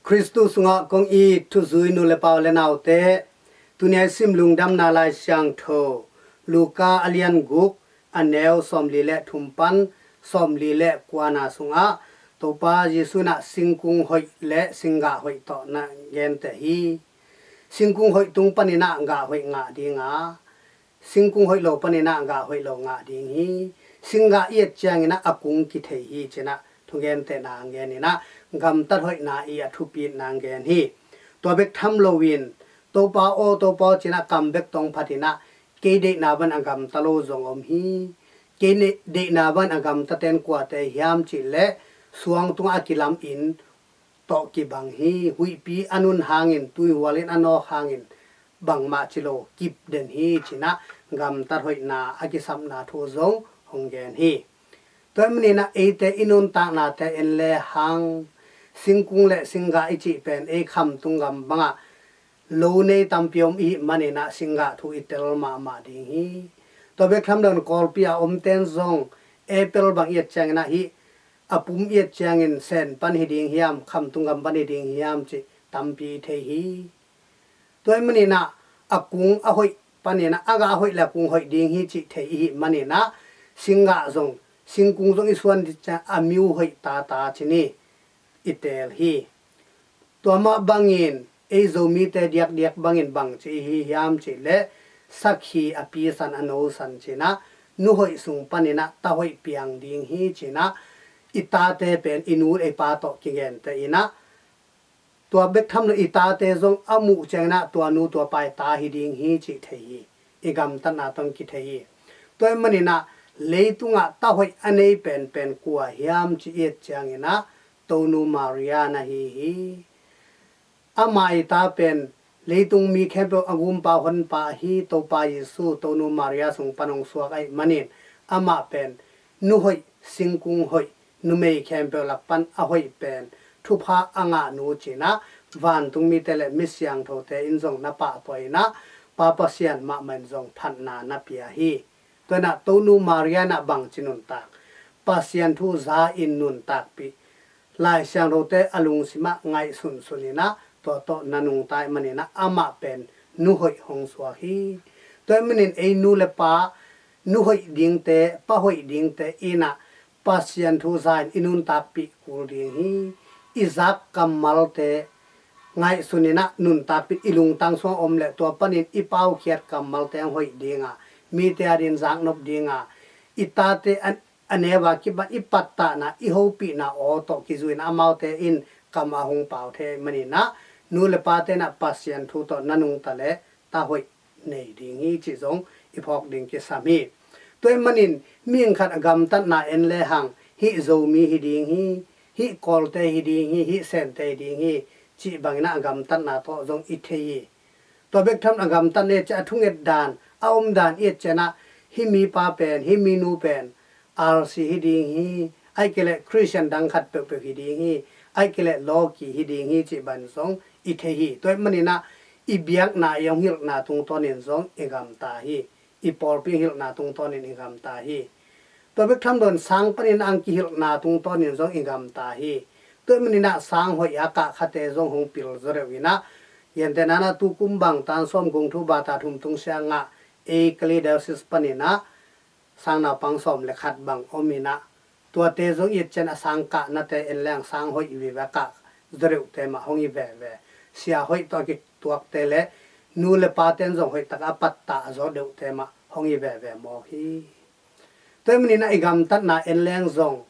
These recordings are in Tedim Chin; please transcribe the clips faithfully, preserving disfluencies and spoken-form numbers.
Khristu sungah kong it thuzui nu le pa u le naute, tuni a i sim lungdamna Lai Siangtho Luka a lian guk, a neu sawmli le thum pan sawmli le kuana sungah Topa Jesu in ah singkung hoih le singgah hoih tawh na gente hi. Singkung hoih tung panin ah gah hoih ngah ding a, singkung hoih lo panin ah gah hoih lo ngah ding hi. Singgah i et ciangin ah a kung kithei hi ci-in ah thugentehna a gen in ah gamtat hoihna i a thupitna a gen hi. Tua bek tham loin Topa aw, Topa aw ci-in ah kam bek tong phatin ah kei deihna bangin a gamta lo zong om hi. Kei ne- deihna bangin a gamtate'n kuate hiam cih leh suang tungah a kilam inn tawh kibang hi. Huihpi a nun hangin, tuihual in a nawk hangin bangmah ci lo kip den hi ci-in ah gamtat hoihna a kisapna thu zong hong gen hi. Tua ahih manin ah eite i nuntaknate en le hang singkung le singgah i cih pen ei Khamtung gam bangah lo nei tampi om i hih manin ah singgah thu i tel mahmah ding hi. Tua bek tham loin Kawlpi a omte'n zong apple bang i et ciangin ah hih a pum i et ciangin Sen pan hi ding hiam, Khamtung gam pan hi ding hiam cih tampi i thei hi. Tua ahih manin ah a kung a hoih panin ah a gah hoih le a kung hoih ding hi cih thei i hih manin ah singgah zong, singkung zong i suan ding ciang a miu hoih tata ci-in i teel hi. Tua mah bangin ei Zomite diakdiak bangin bangci i hi hiam cih leh sakhi a pi san a no san ci-in ah nu hoih sung panin ah ta hoih piang ding hi ci-in ah i tate pen i nu ei pa tawh kigenteh in ah tua bek tham loin i tate zong a muh ciangin ah tua nu tua pa i ta hi ding hi cih thei hi. I gamtatna tawh kithei hi. Tua ahih manin ah leitungah ta hoih a nei penpen kua hiam cih i et ciangin ah Tonu Maria na hi hi. Ama i ta pen leitung mi khempeuh a gumpa honpa ahi Topa Jesu Tonu Maria sung pan hong suak ahih manin amah pen nu hoih, singkung hoih, numei khempeuh lak pan a hoih pen thupha a ngah nu ci-in ah vantung mite le mi siangthote in zong na pahtawi in ah Pa Pasian mahmah in zong phatna na pia hi. Tua in ah Tonu Maria in ah bangci nuntak, Pasian thu za in nuntakpih, Lai Siangthote a lungsim ah ngaihsunsun in ah tua tawh na nungta ahih manin ah amah pen nu hoih hong suak hi. Tua ahih manin ei nu le pa nu hoih dingte, pa hoih dingte in ah Pasian thu za in i nuntakpih kul ding hi. I zak kammalte ngaihsun in ah nuntakpih, i lungtang sungah om leh tua panin i paukhiat kammalte hong hoih ding a, mite adingin zaknop ding a, i tate a, a neu a kipan i pattahna, i hopihna aw tawh kizui in ah amaute in kam a hong pau thei ahih manin ah nu le pate in ah Pasian thu tawh na nungta leh ta hoih nei ding hi cih zong i phawk ding kisam hi. Tua ahih manin mihing khat a gamtatna en le hang hih Zomi hi ding hi, hih Kawlte hi ding hi, hih Sente hi ding hi cih bangin ah a gamtatna tawh zong i thei hi. Tua bek tham a gamtat le cih a thunget dan, a om dan i et ciangin ah hih mipa pen, hih minu pen R C hi ding hi, ahih kei leh Christian dang khat peuhpeuh hi ding hi, ahih kei leh Lawki hi ding hi cih bangin zong i thei hi. Tua ahih manin ah i biakna, i hong hilhna tungtawnin zong i gamta hi. I pawlpi hong hilhna tungtawnin i gamta hi. Tua bek tham loin sang panin a hong kihilhna tungtawnin zong i gamta hi. Tua ahih manin ah sang hoih a kah khate zong hong pil zaw deuh in ah, gentehna in ah tu kum bang tan sawm Gong Thu Bata thum tung sia ngah ei Kalay Diocese panin ah sang naupang sawm le khat bang om in ah, tuate zong i et ciangin a sang kahnate en leng sang hoih vive a kah zaw deuhte mah hong hi veve. Sia hoih tawh a kituakte le nu le pate in zong hoih tak a pattah zaw deuhte mah hong hi veve mawk hi. Tua ahih manin ah i gamtatna en leng zong,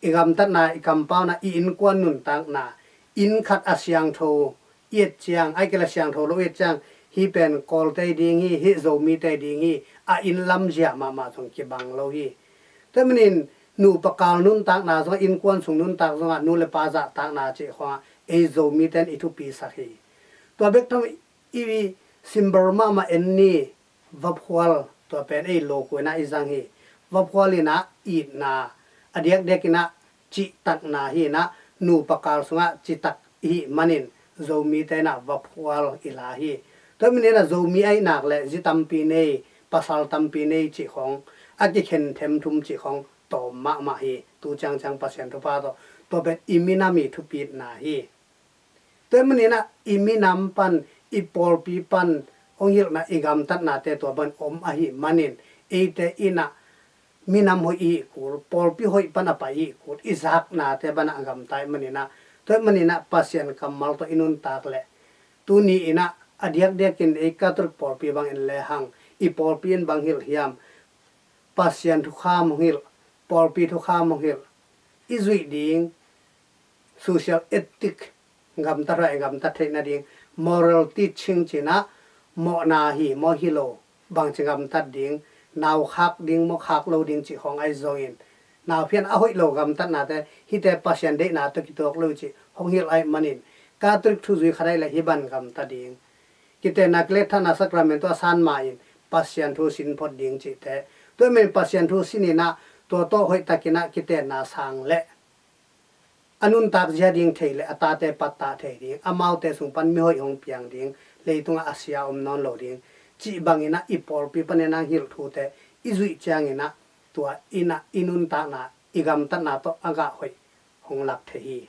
i gamtatna, i kampauna, i innkuan nuntakna, inn khat a siangtho i et ciang, ahih kei leh siangtho lo i et ciang, hih pen Kawlte hi ding hi, hih Zomite hi ding hi, a inn lamzia mahmah zong kibang lo hi. Tua ahih manin nupa kal nuntakna zong, innkuan sung nuntak zongah nu le pa zahtakna cih khawngah ei Zomite in i thupisak hi. Tua bek tham i simbar mahmah en ni, vaphual, tua pen ei lokuina i zang hi. Vaphual in ah itna, a diakdiak in ah cihtakna hi in ah, nupa kal sungah citak i hih manin Zomite in ah vaphual i la hi. Tua ahih manin ah Zomi ahih nak leh zi tampi nei, pasal tampi nei cih khawng, a kikhen themthum cih khawng tawm mahmah hi. Tu ciangciang Pasian thupha tawh tua pen i minam i thupitna hi. Tua ahih manin ah i minam pan, i pawlpi pan hong hilhna, i gamtatnate tua bangin om ahih manin, eite in ah minam hoih i hih kul, pawlpi hoih pan a pai i hih kul, i zaknate bangin ah a gamta ahih manin ah, tua ahih manin ah Pasian kammal tawh i nuntak leh, tuni in ah a diakdiakin ei Catholic pawlpi bangin lehang, i pawlpi in bang hilh hiam, Pasian thukham hong hilh, pawlpi thukham hong hilh, i zuih ding, social ethic, gamtat huai, gamtat theih nading, moral teaching ci-in ah, mawhna hi maw hi lo, bangci gamtat ding, nau khak ding maw khak lo ding cih khawng ahi zongin, nau phian a hoih lo gamtatnate, hihte Pasian deihna tawh kituak lo cih hong hilh ahih manin, Catholic thuzui khat ahih leh hih bang gamta ding. Kitenna kiletthahna sacrament tawh a san ma-in Pasian thu sin phot ding cihte. Tua ahih manin Pasian thu sin in ah, tua tawh hoihtakin ah kitenna sang leh a nuntak zia ding thei leh a tate pattah thei ding, amaute sung pan mihoih hong piang ding, leitungah a sia om nawn lo ding, cih bangin ah i pawlpi panin a hilh thute i zuih ciangin ah, tua in ah i nuntakna, i gamtatna tawh a gah hoih hong lak thei hi.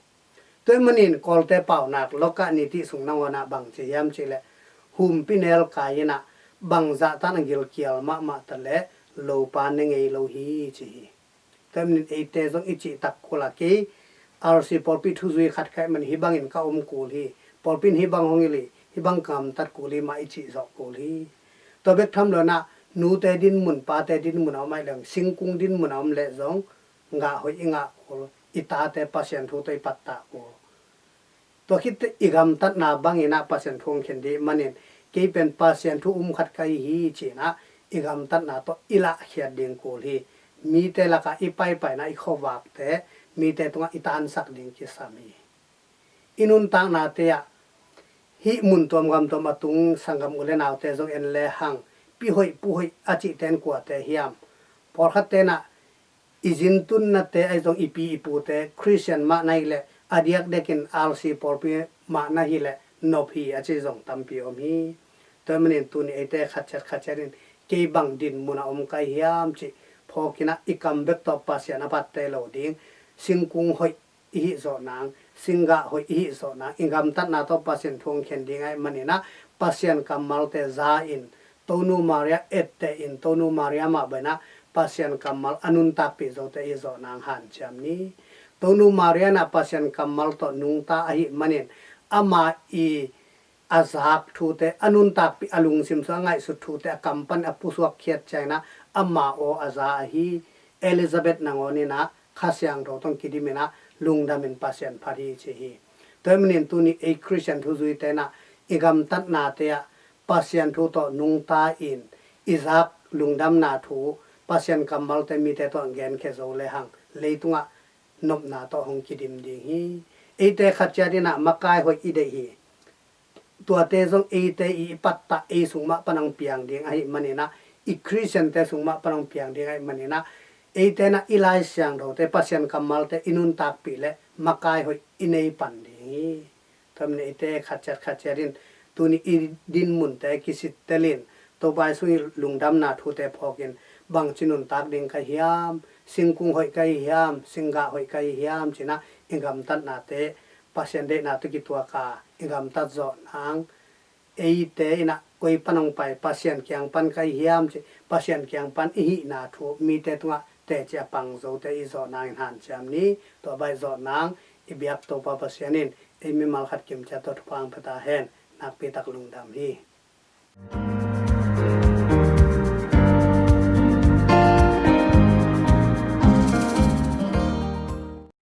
Tua ahih manin Kawlte paunak Luka ni tih sung nangawn ah bang ci hiam cih leh, humpi nelkai in ah bang zahtan a gilkial mahmah ta leh lopa ne ngei lo hi ci hi. Tua ahih manin eite zong i cih tak kul a, kei R C pawlpi thuzui khat ka hih manin hih bangin ka om kul hi. Pawlpi in hih bang hong hilh hi, hih bang ka gamtat kul hi mah i cih zawh kul hi. Tua bek tham lo in ah nute dinmun, pate dinmun a om ahih leh, singkung dinmun a om leh zong gah hoih i ngah kul, i tate Pasian thu tawh i pattah kul. Tua khit teh i gamtatna bangin ah Pasian thu hong khen ding ahih manin, kei pen Pasian thu um khat ka hi hi ci-in ah i gamtatna tawh i lahkhiat ding kul hi. Mite lakah i paipaina, i khuavakte mite tungah i tansak ding kisam hi. I nuntaknate ah, hih mun tuam gam tuam a tung sanggam u le naute zong en lehang, pi hoih pu hoih a cihte in kuate hiam? Pawlkhatte in ah i zintunnate ahi zong, i pi i pute Khristian mah na hih leh, a diakdiakin R C pawlpi mah na hih leh nop hi a ci zong tampi om hi. Tua ahih manin tuni eite khat ciat khat ciat in, kei bang dinmun a om ka hi hiam cih phawkin ah, i kam bek tawh Pasian a patte lo ding, singkung hoih i hih zawh nang, singgah hoih i hih zawh nang, i gamtatna tawh Pasian thu hong khen ding ahih manin ah, Pasian kammalte za-in, Tonu Maria etteh in, Tonu Maria mah bangin ah Pasian kammal a nuntakpih zote i hih zawh nang hanciam ni. Tonu Maria in ah Pasian kammal tawh nungta ahih manin, ama i a zak thute, a nuntakpih, a lungsim sung a ngaihsut thute a kam pan a pusuak khiat ciangin ah, ama aw a za ahi. Elizabeth nangawn in ah Kha Siangtho tawh kidim in ah lungdam in Pasian phat hi ci hi. Tua ahih manin tuni ei Khristian thuzuite in ah i gamtatnate ah Pasian thu tawh nungta in, i zak lungdamna thu, Pasian kammalte mite tawh genkhia zo lehang, leitungah nopna tawh hong kidim ding hi. Eite khat ciat in ah makai hoih i deih hi. Tuate zong eite i, i pattah, ei sung mah pan hong piang ding ahih manin ah, i Khristiante sung mah pan hong piang ding ahih manin ah, eite in ah i Lai Siangthote, Pasian kammalte i nuntakpih leh makai hoih i nei pan ding hi. Tua ahih manin eite khat ciat khat ciat in tuni i dinmunte kisittel in, Topa Jesu i lungdamna thute phawkin, bangci nuntak ding ka hi hiam, singkung hoih ka hi hiam, singgah hoih ka hi hiam ci-in ah i gamtatnate Pasian deihna tawh kituak a i gamtat zawh nang, eite in ah koi pan hong pai, Pasian kiang pan ka hi hiam cih, Pasian kiang pan i hihna thu mite tungah teci a pang zote i zawh nangin hanciam ni. Tua bang i zawh nang i biak Topa Pasian in ei mimal khat kim ciat tawh thupha hong pia ta hen. Nakpi tak lungdam hi.